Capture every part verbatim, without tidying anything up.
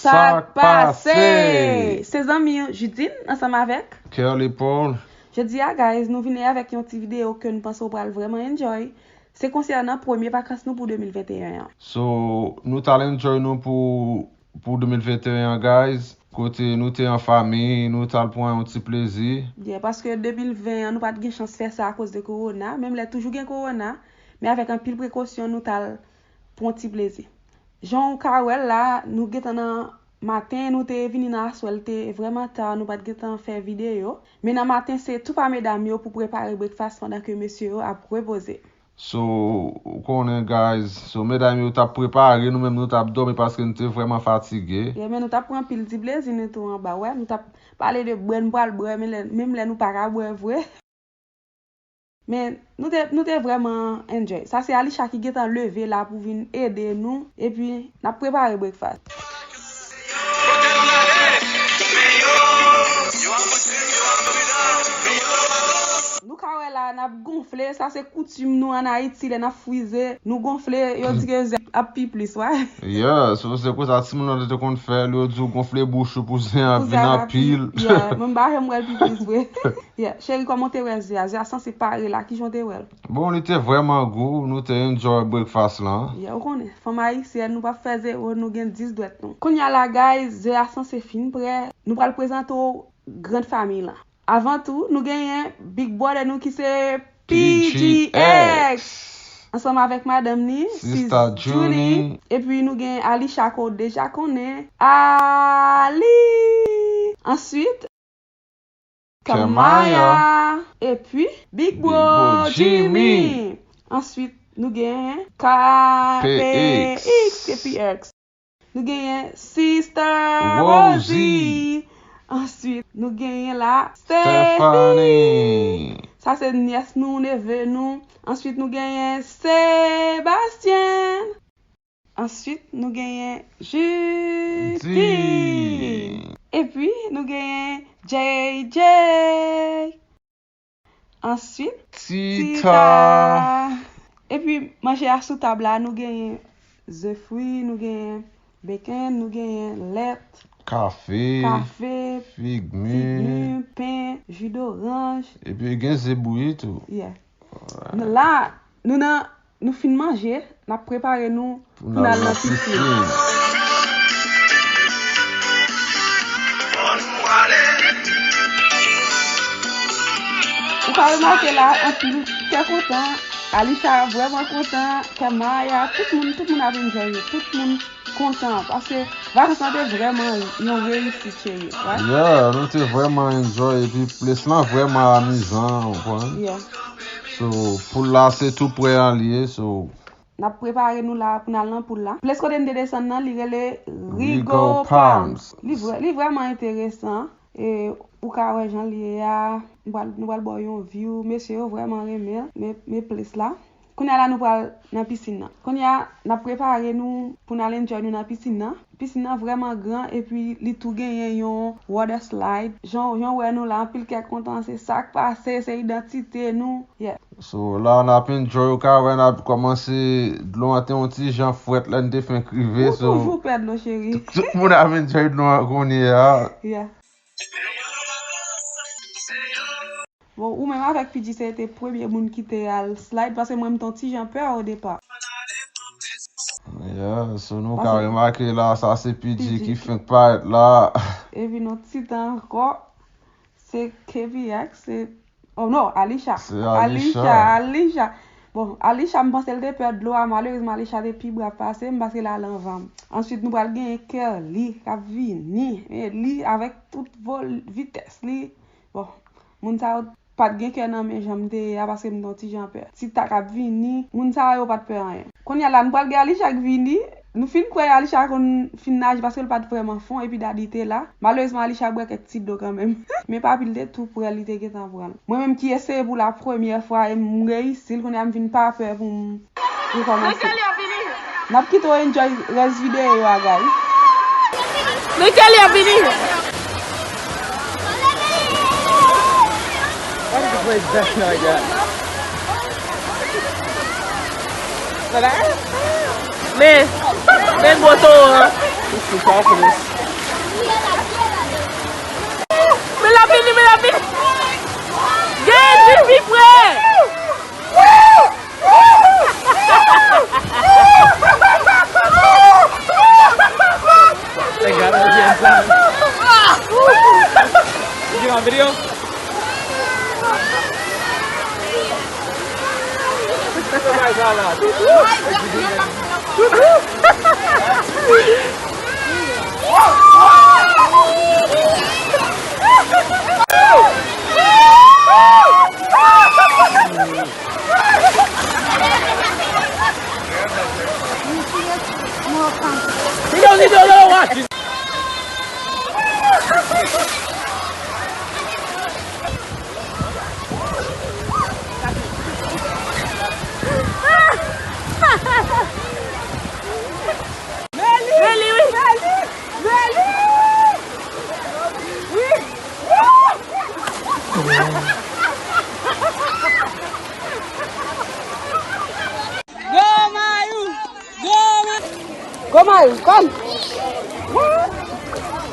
Sa k pase? Se zanmi Judine ansanm avèk Curly Paul. Jodi a, guys, nou vini avèk yon ti videyo ke nou panse w pral vrèman enjoy. Se konsènan premye vakans nou pou de mil venteyen an. So, nou t al enjoy nou pou, pou de mil venteyen an, guys. Kote nou te an fanmi, nou t al pran yon ti plezi. Yeah, paske de mil ven an, nou pa t gen chans fè sa akoz de kowona. Menm lè toujou gen kowona, men avèk anpil prekosyon, nou t al pran yon ti plezi. Jan w ka wè l la, nou gentan nan maten, nou te vini nan aswè, l te vrèman ta, nou pa t gentan fè videyo. Men nan maten, se tou pa medam yo pou prepare breakfast pandan ke mesye yo ap repoze. So, ou konnen, guys, so medam yo t ap prepare, nou menm nou t ap dòmi paske nou te vrèman fatige. Yeah, men nou t ap pran anpil ti plezi nou tou anba, wè, nou t ap pale de bwè nou pral bwè, men lè, menm lè nou pa ka bwè vre. Men nou te, nou te vrèman enjoy. Sa se Alisha ki gentan leve la pou vin ede nou, epi n ap prepare breakfast. Nou ka wè la, n ap gonfle, sa se koutim nou ann Ayiti, lè n ap frize, nou gonfle, yo di ke zen ap pi plis, wè. Yeah, so se konsa timoun nan te konn fè l, yo di w gonfle bouch ou pou zen an vin anpil. Yeah, mwen m pa janm wè l pi plis vre. Yeah, cheri, kòman w te wè ze a? Ze a sanse pare la, kijan w te wè l? Bon, li te vrèman gou, nou te enjoy breakfast lan. Yeah, ou konnen, fanm ayisyèn, nou p ap fè zewo, nou gen dis dwèt nou. Kounye a la, guys, ze a sanse fin prè. Nou pral prezante w grann fanmi lan. Avan tou, nou genyen big brother nou ki se P G X. P G X. Ansanm avèk madanm ni, Sista Junie. Epi nou genyen Alisha ke w deja konnen. Ali! Answit, Kamaya. Epi, Big Bro Jimmy. Answit, nou genyen K P X, K P X. Nou genyen Sister Rosie. Answit, nou genyen la Stephanie. Sa se nyès nou, neve nou. Answit, nou genyen Sebastien. Answit, nou genyen Judith. Epi, nou genyen J J. Answit, Tita. Epi, manje a sou tab la, nou genyen ze fri, nou genyen bacon, nou genyen lèt, kafe, fig mi, pen, ji doranj. Epi, gen ze bouyi tou. Yeah. La, nou nan, nou fin manje, n ap prepare nou pou n al nan pisin. Ou ka remake la, anpil kè kontan, Alisha vrèman kontan, Kamaya, tout moun, tout moun ap enjoy, tout moun kontan, paske vakans lan te vrèman yon reyisit, cheri, right? Yeah, nou te vrèman enjoy, epi ples lan vrèman amizan, ou konprann? Yeah. So, poul la se tou prè an li ye, so. N ap prepare nou la pou n al nan poul la. Ples kote n te desann nan, li rele Rigo Palms. Li vrè-, li vrèman enteresan. E ou ka wè jan li ye a. Nou pral, nou pral ba w yon view. Mesye yo vrèman renmen l. Men, men plis la. Kounye a la, nou pral nan pisin nan. Kounye a, n ap prepare nou pou n al enjoy nou nan pisin nan. Pisin nan vrèman gran, epi li tou genyen yon water slide. Jan, jan w wè nou la, anpil kè kontan, se sa k pase, se idantite nou. Yeah. So, la, n ap enjoy, ou ka wè, n ap kòmanse, dlo an te yon ti jan frèt lè n te fenk rive, so. Ou toujou pè dlo, cheri. Tout, tout moun ap enjoy dlo an kounye a. Yeah. Bon, ou menm avèk P G, se te premye moun ki te al slide, paske mwen, m te yon ti jan pè o depa. Yeah, so nou ka remake la, sa se P G ki fenk parèt la. Epi nou ti tan ankò, se K P X, se, oh non, Alisha. Se Alisha. Alisha, Alisha. Bon, Alisha, m panse l te pè dlo a, malerezman, Alisha te pi brav pase m, paske l al anvan m. Answit, nou pral genyen Curly, k ap vini. E li, avèk tout vol-, vitès li, bon, moun sa yo pa t gen kè nan men jan m te ye a, paske m te yon ti jan pè. Tita k ap vini, moun sa yo pa t pè anyen. Kounye a la, nou pral gen Alisha k vini. Nou fin kwè Alisha konn fin naje paske l pa t vrèman fon, epi Dadi te la. Malerezman, Alisha bwè kèk ti dlo kanmenm. Men papi l te tou prè, li te gentan pran l. Mwen menm ki eseye pou la premyè fwa e m reyisi l, kounye a m vin pa pè pou m rekòmanse. N ap kite w enjoy rès videyo a, guys. Michael ap vini. Why did you play that like that? Men, men gwo towo an. Men l ap vini, men l ap vini. Gen epi pi pre. Hey, guys, I'm getting some. You get my video? Meli, wi. Meli. Wi. Go Mayou! Go Mayou! Go Mayou, come!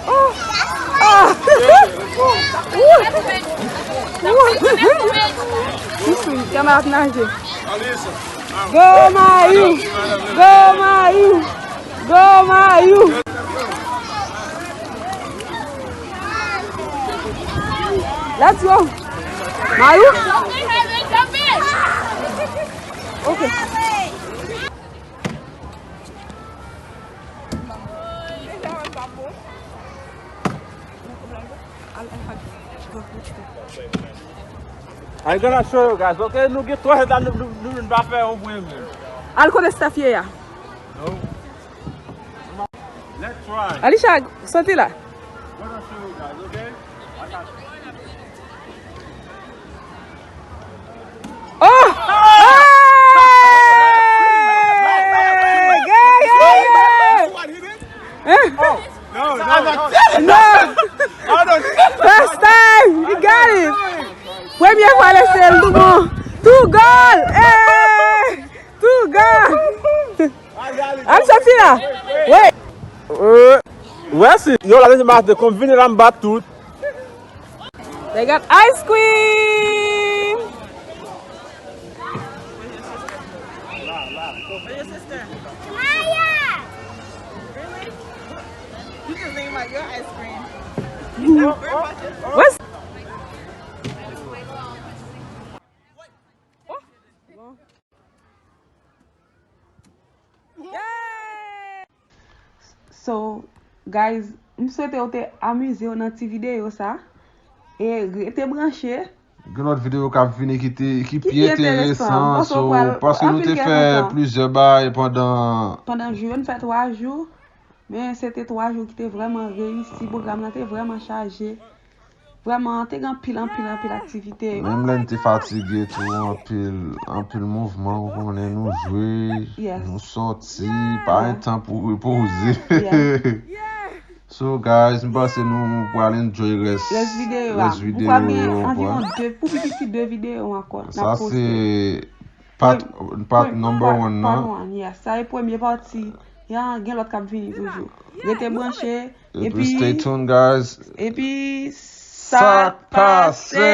Ah! Ah! Ti sou, kè m ap naje. Go Mayou! Go Mayou! Go Mayou! Let's go! Mayou? Ok. I'm gonna show you guys, ok? Nou gen twa jèt la, nou, nou, nou, nou pa fè yon bwen menm. Al kote staff ye a. No. Let's try. Alisha, soti la. Gonna show you guys, ok? Oh! Hey! Yeah, yeah, yeah! Hein? No, no, no. No! First time! You got it! Premye fwa l eseye l tou bon! Tou gòl! Hey! Tou gòl! Al soti la! Wait! Euh, wè si, yo la dezyèm maten, konn vini la m bat tout. They got ice cream! Where's So, guys, m swete w te amize w nan ti videyo sa. E rete branche. Gen lòt videyo k ap vini ki te, ki pi enteresan. So, paske nou te fè plizyè bagay pandan. Pandan jou yo, n fè twa jou. Men se te twa jou ki te vrèman reyisi. Pwogram nan te vrèman chaje. Vrèman, te gen anpil, anpil, anpil aktivite. Menm lè n te fatige tou, anpil, anpil mouvman, ou konnen nou jwe, nou sòti, pa gen tan pou repoze. So, guys, m panse nou pral enjoy rès, rès videyo a. M kwè gen anviwon de, pou pi piti de videyo ankò n ap poste. Sa se part, part number one nan. Part one, yes. Sa e premye pati. Gen lòt k ap vini toujou. Rete branche. Epi stay tuned, guys. Epi sa k pase?